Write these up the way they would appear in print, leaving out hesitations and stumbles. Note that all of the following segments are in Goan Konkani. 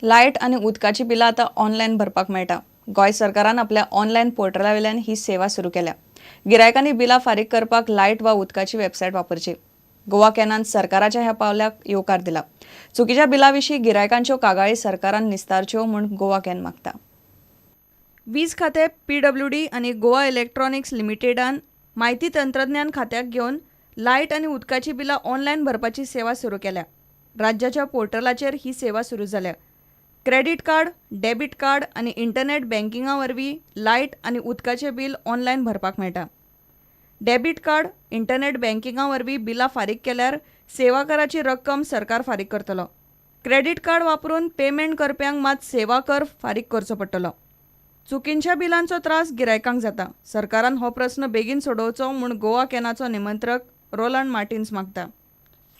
लायट आनी उदकाची बिलां आतां ऑनलायन भरपाक मेळटा. गोंय सरकारान आपल्या ऑनलायन पोर्टला वयल्यान ही सेवा सुरू केल्या. गिरायकांनी बिलां फारीक करपाक लायट वा उदकाची वेबसायट वापरची. गोवा कॅनान सरकाराच्या ह्या पावलाक येवकार दिला. चुकीच्या बिलां विशीं गिरायकांच्यो कागाळी सरकारान निस्तारच्यो म्हूण गोवा can मागता. वीज खातें, पीडब्ल्यूडी आनी गोवा इलेक्ट्रॉनिक्स लिमिटेडान म्हायती तंत्रज्ञान खात्याक घेवन लायट आनी उदकाची बिलां ऑनलायन भरपाची सेवा सुरू केल्या. राज्याच्या पोर्टलाचेर ही सेवा सुरू जाल्या. क्रेडीट कार्ड, डेबीट कार्ड आनी इंटरनेट बँकिंगा वरवीं लायट आनी उदकाचें बील ऑनलायन भरपाक मेळटा. डेबीट कार्ड, इंटरनेट बँकिंगा वरवीं बिलां फारीक केल्यार सेवा कराची रक्कम सरकार फारीक करतलो. क्रेडीट कार्ड वापरून पेमेंट करप्यांक मात सेवा कर फारीक करचो पडटलो. चुकींच्या बिलांचो त्रास गिरायकांक जाता. सरकारान हो प्रस्न बेगीन सोडोवचो म्हूण गोवा कॅनाचो निमंत्रक रोलंड मार्टिन्स मागता.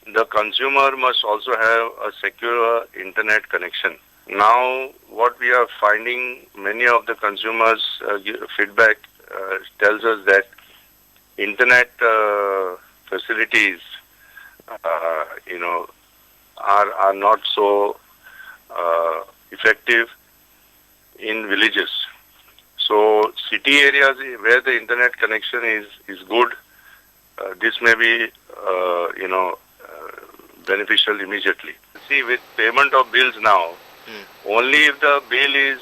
The consumer must also have a secure internet connection. Now, what we are finding, many of the consumers' feedback tells us that internet facilities are not so effective in villages. So, city areas where the internet connection is good, this may be beneficial immediately. See, with payment of bills now, only if the bill is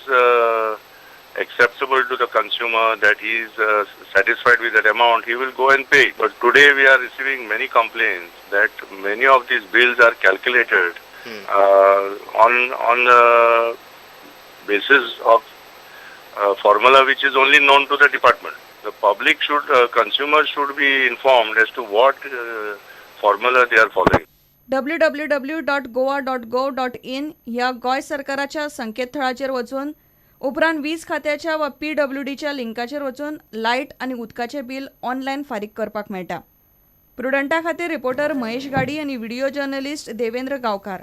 acceptable to the consumer, that he is satisfied with that amount, he will go and pay. But today we are receiving many complaints that many of these bills are calculated on the basis of formula which is only known to the department. The public should, consumers should be informed as to what formula they are following. www.goa.gov.in ह्या गोंय सरकाराच्या संकेतथळाचेर वचून उपरांत वीज खात्याच्या वा पीडब्ल्यूडीच्या लिंकाचेर वचून लायट आनी उदकाचें बील ऑनलायन फारीक करपाक मेळटा. प्रुडंटा खातीर रिपोर्टर महेश गाडी आनी व्हिडिओ जर्नलिस्ट देवेंद्र गांवकार.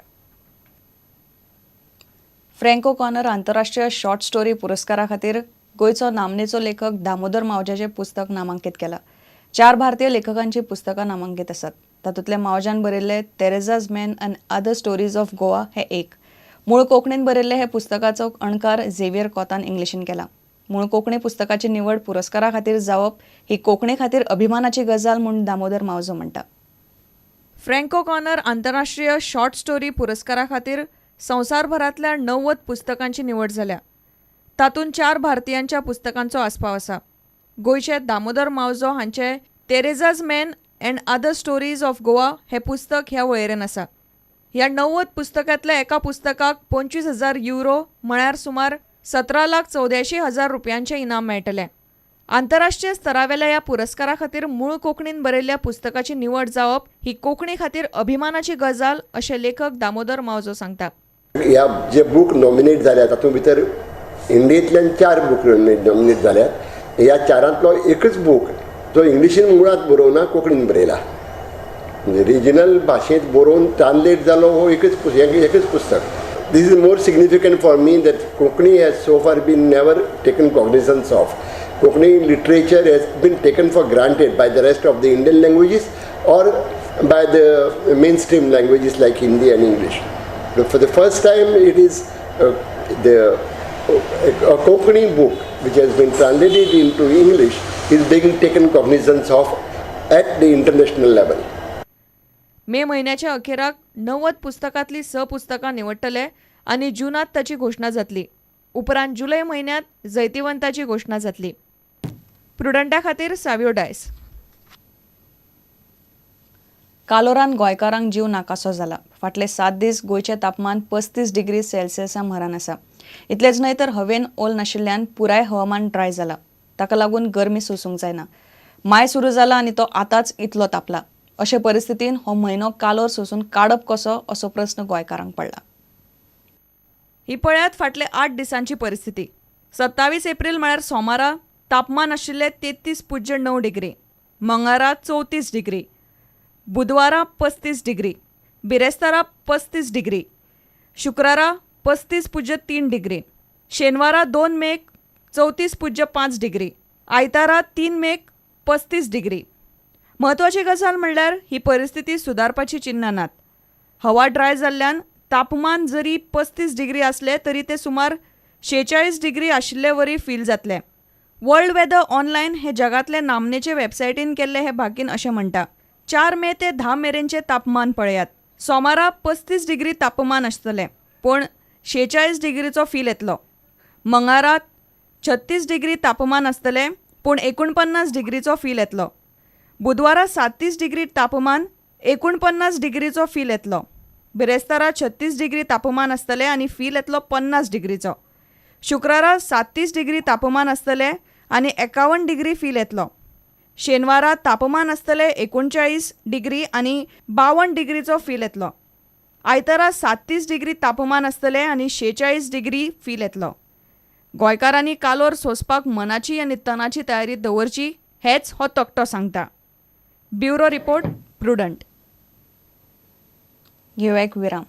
फ्रँको कॉर्नर आंतरराष्ट्रीय शॉर्ट स्टोरी पुरस्कारा खातीर गोंयचो नामनेचो लेखक दामोदर मावज्याचें पुस्तक नामांकीत केलां. चार भारतीय लेखकांची पुस्तकां नामांकीत आसात. तातूंतलें मावज्यान बरयल्लें Teresa's Man and Other Stories of Goa हें एक. मूळ कोंकणीन बरयल्लें हे पुस्तकाचो अणकार झेवियर कोतान इंग्लिशीन केला. मूळ कोंकणी पुस्तकाची निवड पुरस्कारा खातीर जावप ही कोंकणी खातीर अभिमानाची गजाल म्हूण दामोदर मावजो म्हणटा. फ्रँको कॉर्नर आंतरराष्ट्रीय शॉर्ट स्टोरी पुरस्कारा खातीर संवसारभरांतल्या 90 पुस्तकांची निवड जाल्या. तातूंत चार भारतीयांच्या पुस्तकांचो आस्पाव आसा. गोंयचे दामोदर मावजो हांचे Teresa's Man and Other Stories of Goa हें पुस्तक ह्या वळेरेन आसा. ह्या 90 पुस्तकांतल्या एका पुस्तकाक 25,000 युरो, म्हळ्यार सुमार 17,84,000 रुपयांचें इनाम मेळटलें. आंतरराष्ट्रीय स्तरावेल्या ह्या पुरस्कारा खातीर मूळ कोंकणीन बरयल्ल्या पुस्तकाची निवड जावप ही कोंकणी खातीर अभिमानाची गजाल अशें लेखक दामोदर मावजो सांगता. ह्या जे बूक नॉमिनेट जाल्या, तातूंत भितर इंडियेंतल्यान चार बूक नॉमिनेट जाल्यात. ह्या चारांतलो एकच बूक जो इंग्लिशीन मुळांत बरोवना, कोंकणीन बरयला, म्हणजे रिजनल भाशेंत बरोवन ट्रान्सलेट जालो हो एकच पुस्तक. This is more significant for me that Konkani has so far been never taken cognizance of. Konkani literature has been taken for granted by the rest of the Indian languages or by the mainstream languages like Hindi and English. But for the first time, it is the a Konkani book which has been translated into English is being taken cognizance of at the international level. मे म्हयन्याच्या अखेराक 90 पुस्तकांतली स पुस्तकां निवडटले आनी जुनांत ताची घोशणा जातली. उपरांत जुलय म्हयन्यांत जैतिवंताची घोशणा जातली. प्रुडंटा खातीर सावियो डायस. कालोरान गोंयकारांक जीव नाकासो जाला. फाटले 7 दीस गोंयचें तापमान 35 डिग्री सेल्सियसा म्हऱ्यान आसा. इतलेंच न्हय तर हवेन ओल नाशिल्ल्यान पुराय हवामान ड्राय जाला. ताका लागून गरमी सोसूंक जायना. माय सुरू जाला आनी तो आतांच इतलो तापला. अशे परिस्थितीन हो म्हयनो कालोर सोसून काडप कसो असो प्रस्न गोंयकारांक पडला. ही पळयात फाटले 8 दिसांची परिस्थिती. 27 एप्रील, म्हळ्यार सोमारा, तापमान आशिल्लें 33.9 डिग्री, मंगळारा 34 डिग्री, बुधवारा 35 डिग्री, बिरेस्तारा 35 डिग्री, शुक्रारा 35.3 डिग्री, शेनवारा 2 मेक 34.5 डिग्री, आयतारा 3 मेक 35 डिग्री. म्हत्वाची गजाल म्हणल्यार ही परिस्थिती सुदारपाची चिन्नां नात. हवा ड्राय जाल्ल्यान तापमान जरी 35 डिग्री आसलें तरी ते सुमार 46 डिग्री आशिल्ले वरी फील जातलें. वर्ल्ड वेदर ऑनलायन हे जगांतले नामनेचे वेबसायटीन केल्ले हे भाकीन अशें म्हणटा. 4 मे ते 10 मेरेनचें तापमान पळयात. सोमारा 35 डिग्री तापमान आसतलें, पूण 46 डिग्रीचो फील येतलो. मंगळारा 36 डिग्री तापमान आसतलें, पूण 49 डिग्रीचो फील येतलो. बुधवारा 37 डिग्री तापमान, 49 डिग्रीचो फील येतलो. बिरेस्तारा 36 डिग्री तापमान आसतलें आनी फील येतलो 50 डिग्रीचो. शुक्रारा 37 डिग्री तापमान आसतलें आनी 51 डिग्री फील येतलो. शेनवारा तापमान आसतलें 39 डिग्री आनी 52 डिग्रीचो फील येतलो. आयतारा 37 डिग्री तापमान आसतलें आनी 46 डिग्री फील येतलो. गोंयकारांनी कालोर सोंसपाक मनाची आनी तनाची तयारी दवरची हेच हो तकटो सांगता. Bureau report, Prudent. घेवया एक विराम.